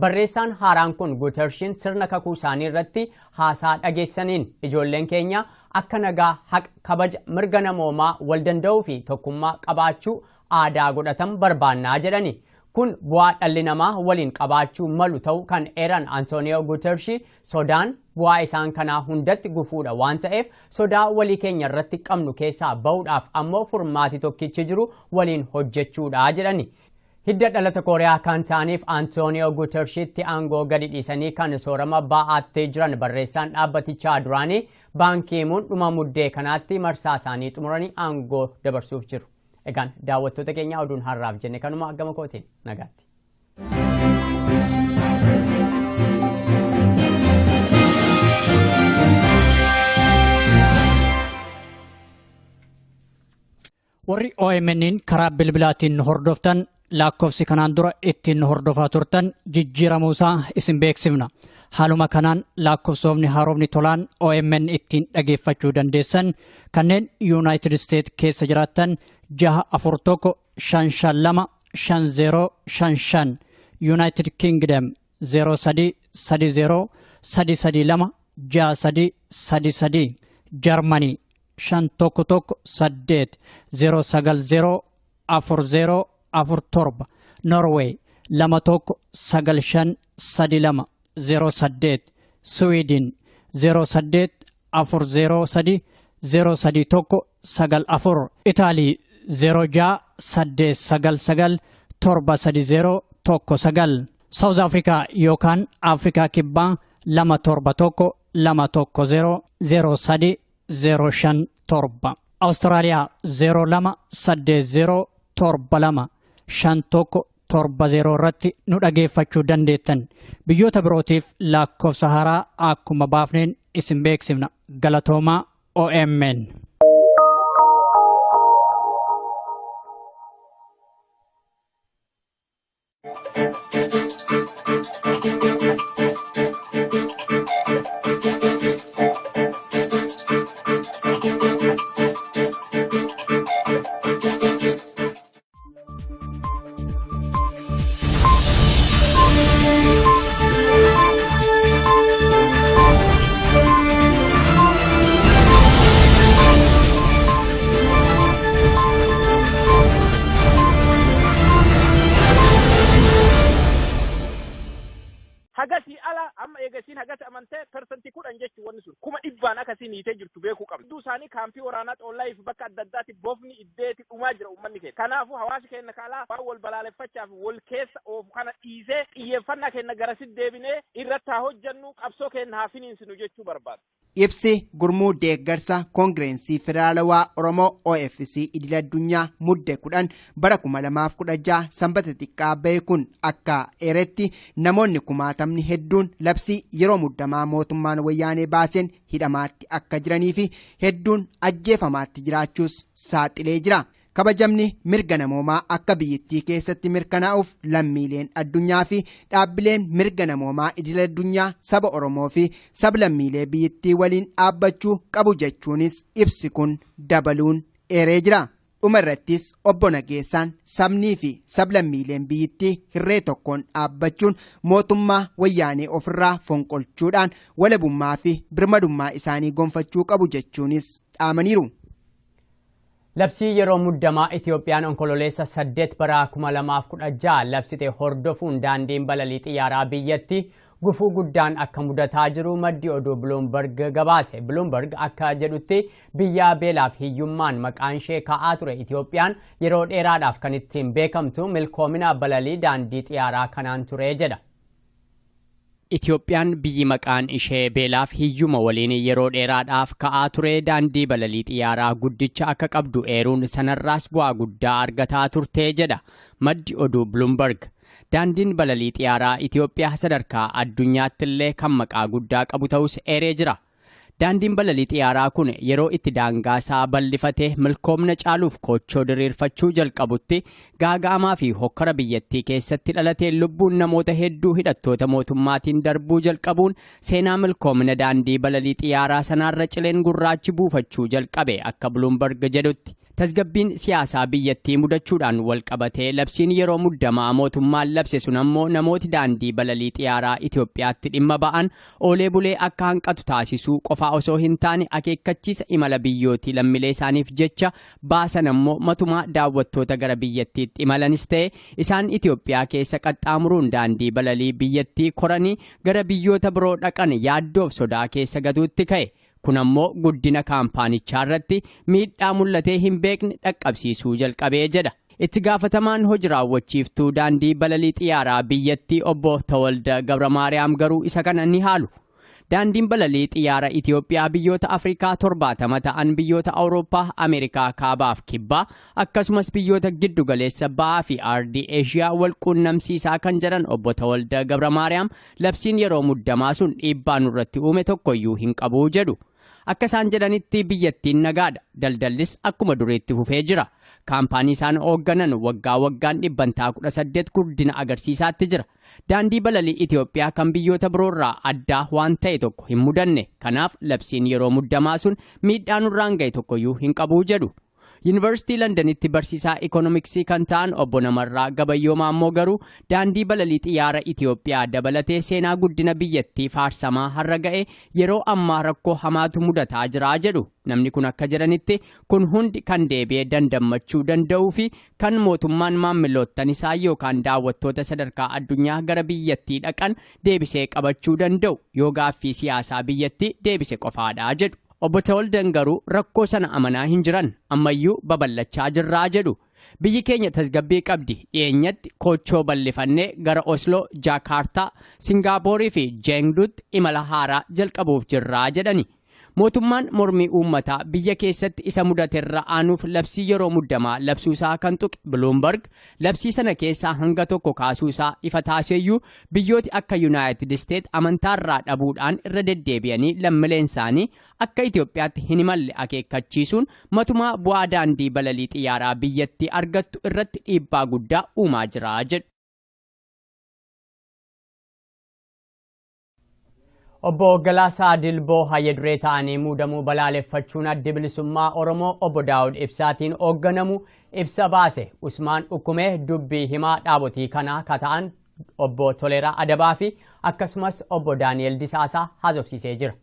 Barreessaan haaraan kun Guutershiin sirna kakuu isaanii irratti haasaa dhageessaniin ijoolleen keenya akka nagaa haqa kabaja mirga namoomaa wal danda'uu fi tokkummaa qabaachuu aadaa godhatan barbaannaa jedhani. Kun bu'aa dhalli namaa waliin qabaachuu malu ta'uu kan eeran Antooniyoo Guutershii sodaan bu'aa isaan kanaa hundatti gufuudha waan ta'eef sodaa walii keenya irratti qabnu keessaa ba'uudhaaf ammoo furmaati tokkichi jiru waliin hojjechuudha jedhani. Hidda dhalata Kooriyaa kan ta'aniif Antooniyoo Guutershiitti aangoo gadi dhiisanii kan soorama ba'aattee jiran barreessaan dhaabbatichaa duraanii baankiimuun dhuma muddee kanaatti marsaa isaanii xumuranii aangoo dabarsuuf jiru. Egaan daawwattoota keenya oduun har'aaf jenne kanuma gama kootiin nagaatti. Warri OMN'n karaa bilbilaatiin hordoftan lakkoofsi kanaan dura ittiin hordofaa turtan jijjiiramuusaa isin beeksifna. Haaluma kanaan lakkoofsoomni haaromni tolaan OMN ittiin dhageeffachuu dandeessan kanneen Yuunaayitid Isteet keessa jiraattan 641 552 5055 Yuunaayitid Kingdom 03 30 332 63 33 Jarmanii 511 8 090 40 47 Norway 21 95 32 08 Sweden 08 403 031 94 Italy 06 899 730 19 South Africa yookaan Afrikaa Kibbaa 271 210 03 057 Australia 02 80 72 51 70 irratti nu dhageeffachuu dandeettan. Biyyoota birootiif lakkoofsa haaraa akkuma baafneen isin beeksifna. Galatoomaa OMN. Hagasii ala amma eegasiin hagas amantee 10% jechuun wanni sun 100,000 akkasiin hiitee jirtu beekuu qabna. Hedduu isaanii kaampii waraanaa xoollaa fi bakka adda addaatti bofni iddeeti dhumaa jira uummanni keenya. Kanaafuu hawaasi keenya kaalaa waan wal balaaleffachaaf wal keessa oofu kana dhiisee xiyyeeffannaa keenya garasitti deebinee irratti haa hojjennu, qabsoo keenya haa finiinsinu jechuu barbaada. Ibsi gurmuu deeggarsa Koongireensii Federaalawaa Oromoo OFC idil addunyaa mudde 10 bara 2016 sanbata xiqqaa bahe kun akka eeretti namoonni kumaatamni hedduun labsii yeroo muddamaa mootummaan wayyaanee baaseen hidhamaatti akka jiranii fi hedduun ajjeefamaatti jiraachuus saaxilee jira. Kabajamni mirga namoomaa akka biyyattii keessatti mirkanaa'uuf lammiileen addunyaa fi dhaabbileen mirga namoomaa idil addunyaa saba Oromoo fi sab-lammiilee biyyattii waliin dhaabbachuu qabu jechuunis ibsi kun dabaluun eeree jira. Dhuma irrattis obbo Nageessaan sabnii fi sab-lammiileen biyyattii hirree tokkoon dhaabbachuun mootummaa wayyaanee ofirraa fonqolchuudhaan walabummaa fi birmadummaa isaanii gonfachuu qabu jechuunis dhaamaniiru. Labsii yeroo muddamaa Itiyoophiyaan onkololeessa 8 bara 2016 labsite hordofuun daandiin balalii xiyyaaraa biyyatti gufuu guddaan akka mudataa jiru maddi oduu Bloomberg gabaase. Bloomberg akka jedhutti biyya beelaaf hiyyummaan maqaan ishee ka'aa ture Itiyoophiyaan yeroo dheeraadhaaf kan ittiin beekamtu milkoomina balalii daandii xiyyaaraa kanaan ture jedha. Itiyoophiyaan biyyi maqaan ishee beelaaf hiyyuma waliin yeroo dheeraadhaaf ka'aa ture daandii balalii xiyyaaraa guddicha akka qabdu eeruun sanarraas bu'aa guddaa argataa turte jedha maddi oduu Bloomberg. Daandiin balalii xiyyaaraa Itiyoophiyaa sadarkaa addunyaatti illee kan maqaa guddaa qabu ta'us eeree jira. Daandiin balalii xiyyaaraa kun yeroo itti daangaasaa bal'ifatee milkoomna caaluuf koochoo diriirfachuu jalqabutti gaaga'amaa fi hokkara biyyattii keessatti dhalatee lubbuun namoota hedduu hidhattoota mootummaatiin darbuu jalqabuun seenaa milkoomna daandii balalii xiyyaaraa sanaarra cileen gurraachi buufachuu jalqabe akka Bloomberg jedhutti. Tasgabbiin siyaasaa biyyattii mudachuudhaan wal qabatee labsiin yeroo muddamaa mootummaan labse sun ammoo namooti daandii balalii xiyyaaraa Itiyoophiyaatti dhimma ba'an oolee bulee akka hanqatu taasisuu qofaa osoo hin taane akeekkachiisa imala biyyootii lammiilee isaaniif jecha baasan ammoo matumaa daawwattoota gara biyyattiitti imalanis ta'e isaan Itiyoophiyaa keessa qaxxaamuruun daandii balalii biyyattii koranii gara biyyoota biroo dhaqan yaaddoof sodaa keessa gatuutti ka'e. Kun ammoo guddina kaampaanichaa irratti miidhaa mul'atee hin beekne dhaqqabsiisuu jalqabee jedha. Itti gaafatamaan hojii raawwachiiftuu daandii balalii xiyyaaraa biyyattii obbo Tawalda Gabramaariyaam garuu isa kana ni haalu. Daandiin balalii xiyyaara Itiyoophiyaa biyyoota Afrikaa 70 ta'an biyyoota Awurooppaa, Ameerikaa kaabaaf kibbaa akkasumas biyyoota giddu galeessa ba'aa fi aardii Eeshiyaa wal quunnamsiisaa kan jedhan obbo Tawalda Gabramaariyaam labsiin yeroo muddamaa sun dhiibbaa nurratti uume tokkoyyuu hin qabu jedhu. Akka isaan jedhanitti biyyattiin nagaadha. Daldallis akkuma duriitti fufee jira. Kaampaanii isaan hoogganan waggaa waggaan 18% guddina agarsiisaatti jira. Daandii balalii Itiyoophiyaa kan biyyoota biroorraa addaa waan ta'e tokko hin mudanne. Kanaaf labsiin yeroo muddamaa sun miidhaa nurraan ga'e tokkoyyuu hin qabu jedhu. Yuunivarsiitii Londonitti barsiisaa ikoonomiksii kan ta'an obbo Namarraa Gabayyoomaa ammoo garuu daandii balalii xiyyaara Itiyoophiyaa dabalatee seenaa guddina biyyattii faarsamaa har'a ga'e yeroo ammaa rakkoo hamaatu mudataa jira jedhu. Namni kun akka jedhanitti kun hundi kan deebi'ee dandammachuu danda'uu fi kan mootummaan maamiltoota isaa yookaan daawwattoota sadarkaa addunyaa gara biyyattii dhaqan deebisee qabachuu danda'u yoo gaaffii siyaasaa biyyattii deebise qofaadha jedhu. Obbo Tawaldan garuu rakkoo sana amanaa hin jiran ammayyuu babal'achaa jirraa jedhu. Biyyi keenya tasgabbii qabdi dhiyeenyatti koochoo bal'ifannee gara Osloo, Jaakaartaa, Singaaporii fi Jeengduutti imala haaraa jalqabuuf jirraa jedhani. Mootummaan mormii uummataa biyya keessatti isa mudaterra aanuuf labsii yeroo muddamaa labsuusaa kan tuqe Bloomberg labsii sana keessaa hanga tokko kaasuusaa ifa taasiseyyuu biyyooti akka Yuunaayitid Isteet amantaarraa dhabuudhaan irra deddeebi'anii lammiileen isaanii akka Itoophiyaatti hin imalle akeekkachiisuun matumaa bu'aa daandii balalii xiyyaaraa biyyattii argattu irratti dhiibbaa guddaa uumaa jira jedhu. Obbo Galaasaa Dilboo hayya duree ta'anii muudamuu balaaleffachuun addi bilisummaa Oromoo obbo Daawud Ibsaatiin hoogganamu ibsa baase. Usmaan Ukkumee dubbii himaa dhaabotii kanaa kata'an obbo Toleeraa Adabaa fi akkasumas obbo Daani'el Disaasaa haasofsiisee jira.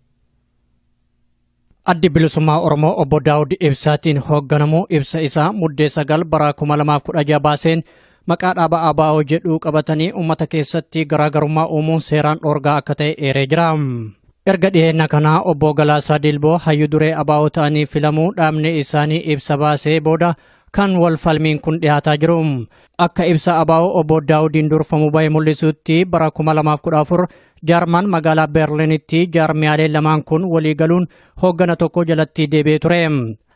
Addi bilisummaa Oromoo obbo Daawud Ibsaatiin hoogganamu ibsa isaa muddee 9 bara 2016 baaseen maqaa dhaaba ABO jedhu qabatanii uummata keessatti garaagarummaa uumuun seeraan dhoorgaa akka ta'e eeree jira. Erga dhiyeenya kanaa obbo Galaasaa Dilboo hayyuu duree ABO ta'anii filamuu dhaabni isaanii ibsa baasee booda kan wal falmiin kun dhiyaataa jiru. Akka ibsa ABO obbo Daawudiin durfamu bahe mul'isutti bara 2014 Jaarman magaalaa Berliinitti jaarmiyaaleen lamaan kun walii galuun hooggana tokko jalatti deebi'ee ture.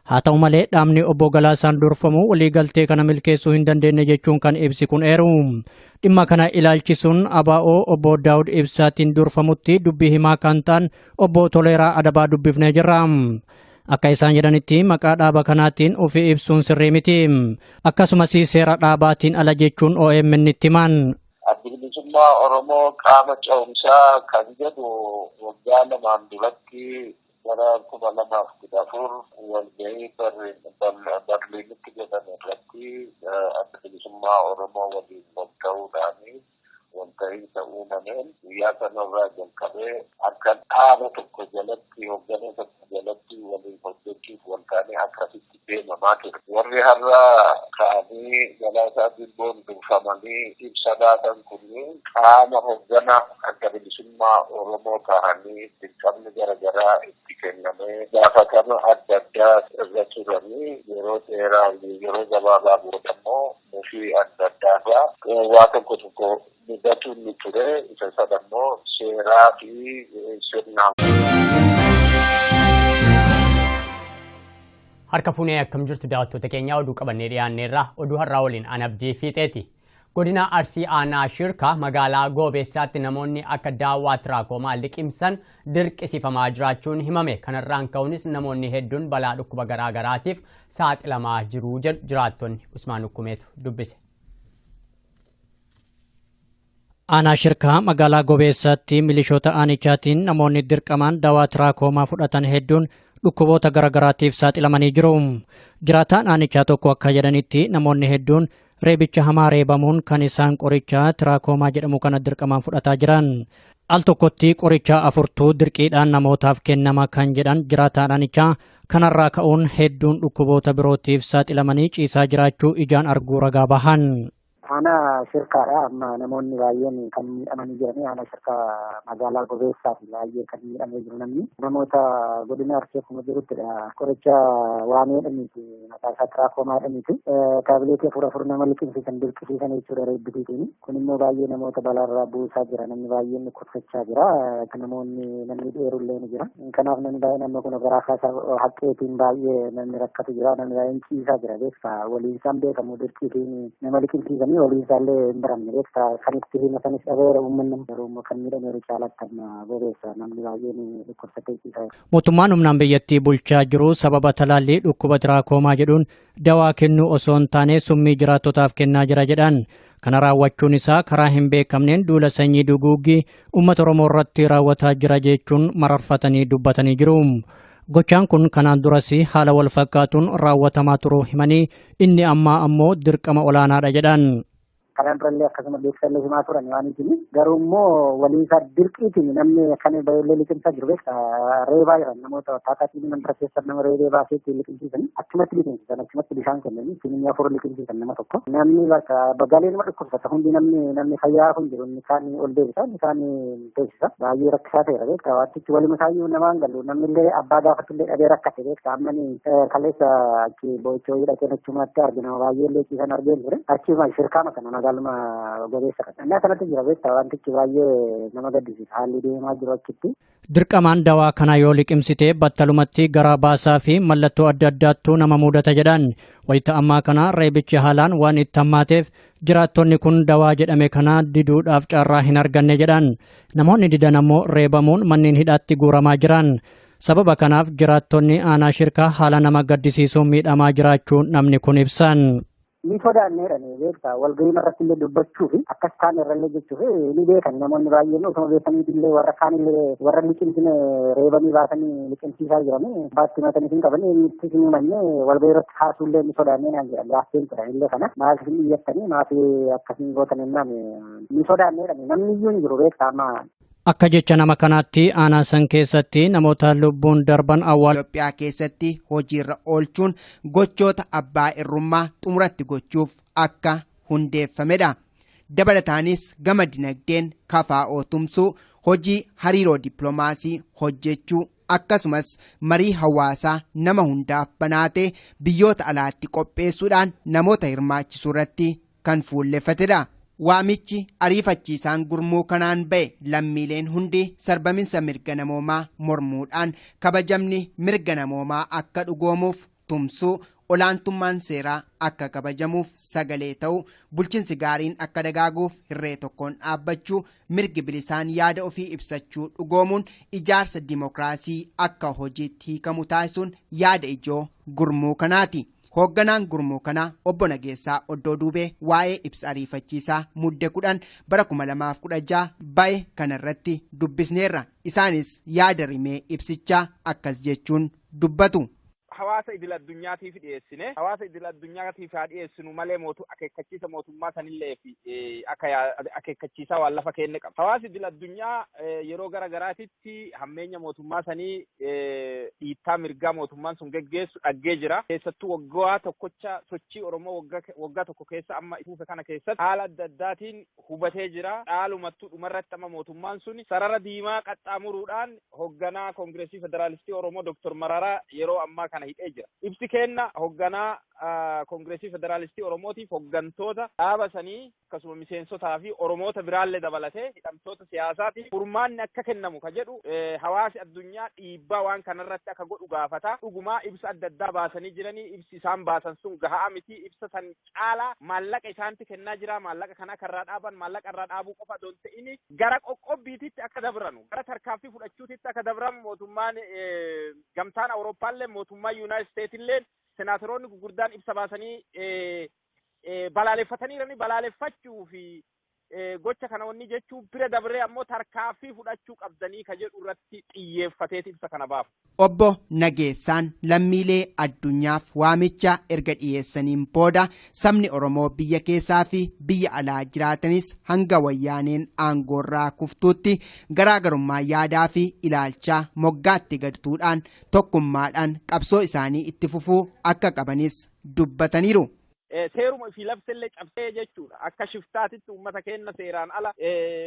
Haa ta'u malee dhaabni obbo Galaasaan durfamu waliigaltee kana milkeessuu hin dandeenye jechuun kan ibsi kun eeru. Dhimma kana ilaalchisuun ABO obbo Daawud Ibsaatiin durfamutti dubbii himaa kan ta'an obbo Toleeraa Adabaa dubbifnee jirra. Akka isaan jedhanitti maqaa dhaaba kanaatiin ofii ibsuun sirrii miti. Akkasumas seera dhaabaatiin ala jechuun OMN itti himan. Addi bilisummaa Oromoo qaama ce'umsaa kan jedhu waggaa lamaan duratti bara 2014 walgahii Berliinitti godhame irratti adda bilisummaa Oromoo waliin wal ta'uudhaan walta'iinsa uumameen guyyaa sanarraa jalqabee akka dhaaba tokko jalatti hoogganaa tokko jalatti waliin hojjechuuf wal ta'anii akkasitti deemamaa ture. Warri har'a ka'anii Galaasaa Dilboon durfamanii ibsa baatan kunniin qaama hoogganaa adda bilisummaa Oromoo ta'anii dirqamni garaagaraa itti kennamee gaafatama adda addaa irra turanii yeroo dheeraa yeroo gabaabaa booda immoo mufii adda addaarraa waa tokko tokko mudatuun ni ture isa sana immoo seeraa fi sirnaan. Harka fuunee akkam jirtu daawwattoota keenyaa oduu qabannee dhiyaanneerra oduu har'aa waliin an Abdii Fiixeeti. Godina Arsii Aanaa Shirkaa magaalaa Goobeessaatti namoonni akka daawwaa tiraakomaa liqimsan dirqisiifamaa jiraachuun himame. Kanarraan ka'uunis namoonni hedduun balaa dhukkuba garaa garaatiif saaxilamaa jiru jedhu jiraattonni. Usmaan Ukkumeetu dubbise. Aanaa Shirkaa magaalaa Gobeessaatti milishoota aanichaatiin namoonni dirqamaan daawaa tiraakomaa fudhatan hedduun dhukkuboota garaagaraatiif saaxilamanii jiru. Jiraataan aanichaa tokko akka jedhanitti namoonni hedduun reebicha hamaa reebamuun kan isaan qoricha tiraakomaa jedhamu kana dirqamaan fudhataa jiran. Al tokkotti qoricha afurtuu dirqiidhaan namootaaf kennama kan jedhan jiraataan aanichaa kanarraa ka'uun hedduun dhukkuboota birootiif saaxilamanii ciisaa jiraachuu ijaan arguu ragaa bahan. Aanaa Shirkaadha. Amma namoonni baay'een kan miidhamanii jiranii aanaa Shirkaa magaalaa Gobeessaati baay'ee kan miidhamee jiru namni. Namoota godina Arsii akkuma jiruttidha. Qoricha waamee jedhaniiti maqaa isaa tiraakomaa jedhaniiti. Taabileetii 4 nama liqimsiisan dirqisiisan jechuudha reebbisiitiin. Kun immoo baay'ee namoota balaarraa buusaa jira. Namni baay'een dhukkubsachaa jira. Namoonni namni dheerullee ni jira. Kanaaf namni baay'een amma kun garaa kaasaa haqqeetiin baay'ee namni rakkatu jira. Namni baay'een ciisaa jira beektaa. Waliin isaan beekamu dirqiitiin nama liqimsiisanii waliin isaallee hin baramne beektaa. Kan itti himatanis dhabeera uummanni garuu immoo kan miidhameeru caalaatti amma Gobeessa namni baay'een dhukkubsatee ciisaa jira. Mootummaan humnaan biyyattii bulchaa jiru sababa talaallii dhukkuba tiraakomaa jedhuun dawaa kennuu osoo hin taane summii jiraattotaaf kennaa jira jedhan. Kana raawwachuun isaa karaa hin beekamneen duula sanyii duguuggii uummata Oromoo irratti raawwataa jira jechuun mararfatanii dubbatanii jiru. Gochaan kun kanaan duras haala wal fakkaatuun raawwatamaa turuu himanii inni ammaa ammoo dirqama olaanaadha jedhan. Kanaan durallee akkasuma beeksisallee himaa turan waan ittiin garuu immoo waliin isaa dirqiitiin namni kan baay'ee liqimsaa jiru beektaa reebaa jiran namoota taataatiin mandara keessa nama reebee baasee ittiin liqimsiisan achumatti liqimsiisan achumatti bishaan kennanii ittiin 4 liqimsiisan nama tokko namni bakka bagaalee nama dhukkubsata hundi namni fayyaa kun jiru inni kaan ol deebisa inni kaan teessisa baay'ee rakkisaa ta'eera beektaa wantichi waluma isaayyuu namaan galu namni illee abbaa gaafatullee dhabee rakkate beektaa amma kaleessa achi boochoo hidhateen achumatti argina baay'ee illee ciisan argeen ture achuma shirkaama kana Magaaluma Gobeessa kana. Innaa kanatti jira beektaa, wantichi baay'ee nama gaddisiisa haalli deemaa jiru achitti. Dirqamaan dawaa kana yoo liqimsite battalumatti garaa baasaa fi mallattoo adda addaattuu nama mudata jedhan. Wayita ammaa kana reebichi haalaan waan itti hammaateef jiraattonni kun dawaa jedhame kana diduudhaaf carraa hin arganne jedhan. Namoonni didan ammoo reebamuun manneen hidhaatti guuramaa jiran. Sababa kanaaf jiraattonni aanaa Shirkaa haala nama gaddisiisuun miidhamaa jiraachuu namni kun ibsan. Ni sodaanneedha beektaa, walgahii irratti illee dubbachuu fi akkas kaan irrallee jechuuf ni beekan. Namoonni baay'een osuma beekanii illee warra kaan illee warra liqimsine reebanii baasanii liqimsiisaa jiranii baatti matanii hin qabanii itti hin himanne, walgahii irratti kaasuu illee ni sodaannee naan jedhan. Gaaffeen turan illee kana maal isin iyyattanii maaf akkasiin gootan jennaan ni sodaanneedha, namni iyyuu hin jiru beektaa amma. Akka jecha nama kanaatti aanaa san keessatti namoota lubbuun darban awwaal. Itoophiyaa keessatti hojiirra oolchuun gochoota abbaa irrummaa xumuratti gochuuf akka hundeeffamedha. Dabalataanis gama dinagdeen KFO tumsuu, hojii hariiroo dippiloomaasii hojjechuu, akkasumas marii hawaasaa nama hundaaf banaatee biyyoota alaatti qopheessuudhaan namoota hirmaachisuu irratti kan fuulleeffatedha. Waamichi ariifachiisaan gurmuu kanaan ba'e lammiileen hundi sarbaminsa mirga namoomaa mormuudhaan kabajamni mirga namoomaa akka dhugoomuuf tumsuu, olaantummaan seeraa akka kabajamuuf sagalee ta'uu, bulchiinsi gaariin akka dagaaguuf hirree tokkoon dhaabbachuu, mirgi bilisaan yaada ofii ibsachuu dhugoomuun ijaarsa dimookiraasii akka hojiitti hiikamu taasisuun yaada ijoo gurmuu kanaati. Hoogganaan gurmuu kanaa obbo Nageessaa Oddoo Duubee waa'ee ibsa ariifachiisaa Mudde 10 bara 2016 ba'e kanarratti dubbisneerra. Isaanis yaada rimee ibsichaa akkas jechuun dubbatu. Hawaasa idil addunyaatiif dhiyeessine, hawaasa idil addunyaatiif haa dhiyeessinu malee mootu akeekkachiisa mootummaa sanillee fi akka akeekkachiisaa waan lafa kenne qaba. Hawaasi idil addunyaa yeroo gara garaatitti hammeenya mootummaa sanii, dhiittaa mirgaa mootummaan sun geggeessu dhaggee jira. Keessattuu waggaa tokkocha sochii Oromoo waggaa tokko keessa amma fuufe kana keessatti haala adda addaatiin hubatee jira. Dhaalumattuu dhumarratti amma mootummaan sun sarara diimaa qaxxaamuruudhaan hoogganaa Koongireesii Federaalistii Oromoo Dr. Mararaa yeroo ammaa kana hidhee jira. Ibsi kenna hoogganaa Koongireesii Federaalistii Oromootiif hooggantoota dhaaba sanii akkasuma miseensotaa fi Oromoota biraallee dabalatee hidhamtoota siyaasaatiif furmaanni akka kennamu ka jedhu hawaasi addunyaa dhiibbaa waan kanarratti akka godhu gaafata. Dhugumaa ibsa adda addaa baasanii jiranii, ibsi isaan baasan sun gahaa miti. Ibsa san caalaa maallaqa isaanti kennaa jira. Maallaqa kana akka irraa dhaaban, maallaqa irraa dhaabuu qofa osoo hin ta'in gara qoqqobbiititti akka dabranu, gara tarkaanfii fudhachuutitti akka dabran mootummaan gamtaan Awurooppaallee, mootummaa Yuunaayitid Isteetillee, senaatoroonni gurguddaan ibsa baasanii balaaleffataniirani. Balaaleffachuu fi gocha kana wanni jechuu bira dabree ammoo tarkaanfii fudhachuu qabdanii ka jedhu irratti xiyyeeffateeti ibsa kana baafu. Obbo Nageessaan lammiilee addunyaaf waamicha erga dhiyeessaniin booda sabni Oromoo biyya keessaa fi biyya alaa jiraatanis hanga wayyaaneen aangoorraa kuftuutti garaagarummaa yaadaa fi ilaalchaa moggaatti gadtuudhaan tokkummaadhaan qabsoo isaanii itti fufuu akka qabanis dubbataniiru. Seeruma fi labsellee cabsee jechuudha. Akka shiftaatitti uummata keenya seeraan ala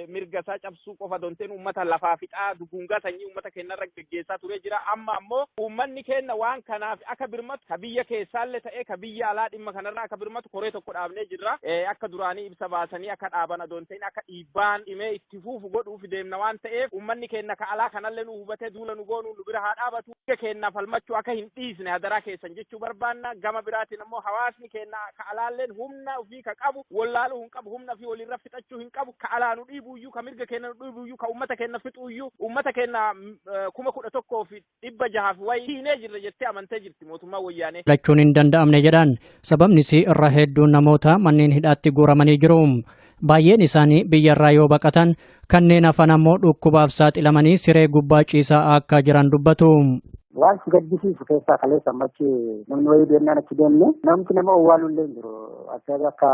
mirga isaa cabsuu qofa donteen uummata lafaa fixaa, dugungaa sanyii uummata keenyarra geggeessaa ture jira. Amma ammoo uummanni keenya waan kanaaf akka birmatu, ka biyya keessaallee ta'ee ka biyya alaa, dhimma kanarra akka birmatu koree tokko dhaabnee jirra. Akka duraanii ibsa baasanii akka dhaaban adonteen akka dhiibbaan dhimee itti fuufu godhuuf deemna waan ta'eef uummanni keenya ka alaa kanallee nu hubatee duula nu goonuu nu bira haa dhaabatu. Biyya keenyaaf falmachuu akka hin dhiisne hadaraa keessan jechuu barbaanna. Gama biraatiin ammoo hawaasni keenya ka alaalleen humna ofii ka qabu wallaaluu hin qabu, humna ofii walirra fixachuu hin qabu. Ka alaa nu dhiibuyyuu, ka mirga keenya nu dhiibuyyuu, ka uummata keenya fixuyyuu, uummata keenya 11,600 fi wayii hiinee jirra jettee amantee jirti mootummaa wayyaanee. Lachuun hin danda'amne jedhan. Sababnis irra hedduun namoota manneen hidhaatti guuramanii jiru. Baay'een isaanii biyyarraa yoo baqatan, kanneen hafan ammoo dhukkubaaf saaxilamanii siree gubbaa ciisaa akka jiran dubbatu. Waan si gaddisiisu keessaa kaleessa ammachi namni wayii deemnaan achi deemne namti nama owwaalu illee hin jiru. Akka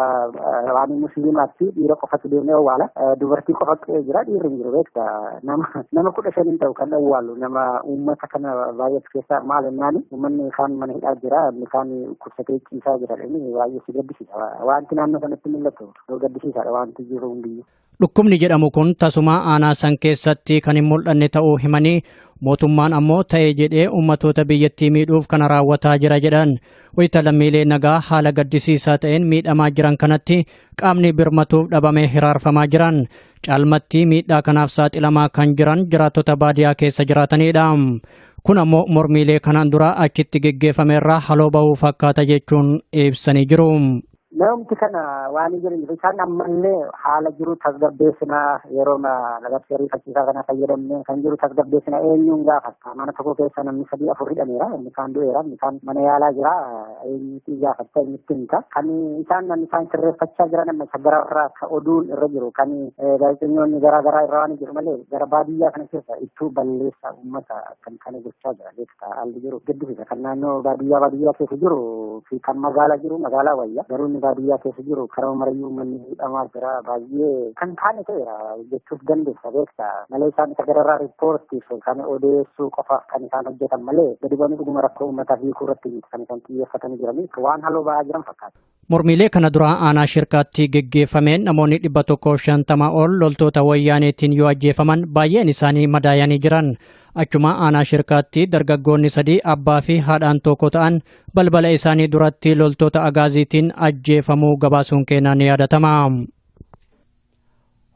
waan musliimaatti dhiira qofatu deemnee owwaala. Dubartii qofa qe'ee jira, dhiirri hin jiru beekta. Nama 15 hin ta'u kan owwaalu, nama uummata kana baay'atu keessaa. Maal jennaani, uummanni kaan mana hidhaa jira, inni kaan dhukkubsatee ciisaa jira. Inni baay'ee si gaddisiisa. Wanti naannoo sanatti mul'atu gaddisiisaadha wanti jiru hundiyyuu. Dhukkubni jedhamu kun tasuma aanaa san keessatti kan hin mul'anne ta'uu himanii Mootummaan ammoo ta'e jedhee uummatoota biyyattii miidhuuf kana raawwataa jira jedhan. Wayita lammiilee nagaa haala gaddisiisaa ta'een miidhamaa jiran kanatti qaamni birmatuuf dhabamee hiraarfamaa jiran. Caalmatti miidhaa kanaaf saaxilamaa kan jiran jiraattota baadiyaa keessa jiraatanidha. Kun ammoo mormiilee kanaan dura achitti geggeeffamerraa haloo bahuu fakkaata jechuun ibsanii jiru. Namti kana waan jiran isaan ammallee haala jiru tasgabbeessinaa yeroo labsii ariifachiisaa kana fayyadamne kan jiru tasgabbeessina eenyuun gaafatta. Mana tokko keessa namni 3 4 hidhameera, inni kaan du'eera, inni kaan mana yaalaa jira, eenyutti gaafatta, eenyutti himta. Kan isaan namni isaan sirreeffachaa jiran amma isa gararraa akka oduun irra jiru kan gaazexeessitoonni garaa garaa irra waan jiru malee gara baadiyyaa kana keessa ittuu balleessaa uummata kan kana gochaa jira beektaa haalli jiru gaddisiisa. Kan naannoo baadiyyaa keessa jiru fi kan magaalaa jiru magaalaa wayya garuu inni baadiyyaa keessa jiru karaa marayyuu uummanni hidhamaa jira baay'ee kan taane ta'eera jechuuf dandeessa beektaa malee isaan isa gararraa riippoortiif kan odeessuu qofaaf kan isaan hojjetan malee gadi bu'anii dhuguma rakkoo uummataa hiikuu irratti kan isaan xiyyeeffatanii jiranii waan haloo ba'aa jiran fakkaata. Mormiilee kana dura aanaa shirkaatti geggeeffameen namoonni 150 ol loltoota wayyaaneetiin yoo ajjeefaman baay'een isaanii madaayanii jiran. Achuma aanaa shirkaatti dargaggoonni 3 abbaa fi haadhaan tokko ta'an balbala isaanii duratti loltoota agaaziitiin ajjeefamuu gabaasuun keenan ni yaadatama.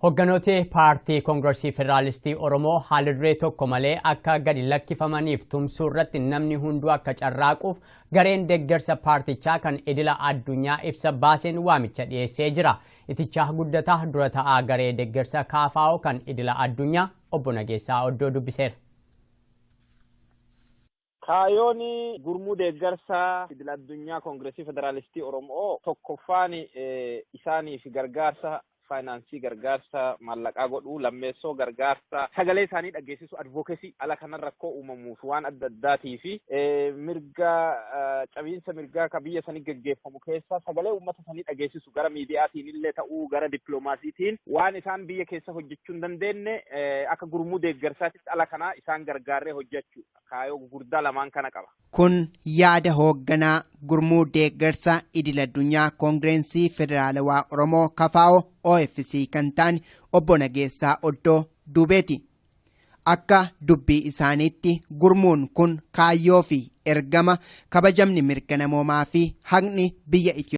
Hogganoota paartii Koongireesii Federaalistii Oromoo haala duree tokko malee akka gadi lakkifamaniif tumsuu irratti namni hunduu akka carraaquuf gareen deeggarsa paartichaa kan idila addunyaa ibsa baaseen waamicha dhiyeessee jira. Itichaa guddataa dura ta'aa garee deeggarsa KFO kan idila addunyaa obbo Nageessaa Oddoo dubbiseera. Kaayyoon gurmuu deeggarsa idila addunyaa Koongireesii Federaalistii Oromoo tokkoffaan isaaniif gargaarsa faayinaansii gargaarsa maallaqaa godhuu, lammeessoo gargaarsa sagalee isaanii dhageessisu advokeesii ala kanan rakkoo uumamuuf waan adda addaatii fi mirga cabiinsa mirgaa ka biyya sanii geggeeffamu keessa sagalee uummata sanii dhageessisu gara miidiyaatiin illee ta'uu gara dippiloomaasiitiin waan isaan biyya keessa hojjechuu hin dandeenye akka gurmuu deeggarsaatitti ala kanaa isaan gargaarree hojjechuu kaayyoo gurguddaa lamaan kana qaba. Kun yaada hoogganaa gurmuu deeggarsa idil addunyaa Koongireesii Federaalawaa Oromoo KFO OFC kan ta'an obbo Nageessaa Oddoo Duubeeti. Akka dubbii isaaniitti gurmuun kun kaayyoo fi ergama kabajamni mirga namoomaa fi haqni biyya Itoophiyaa.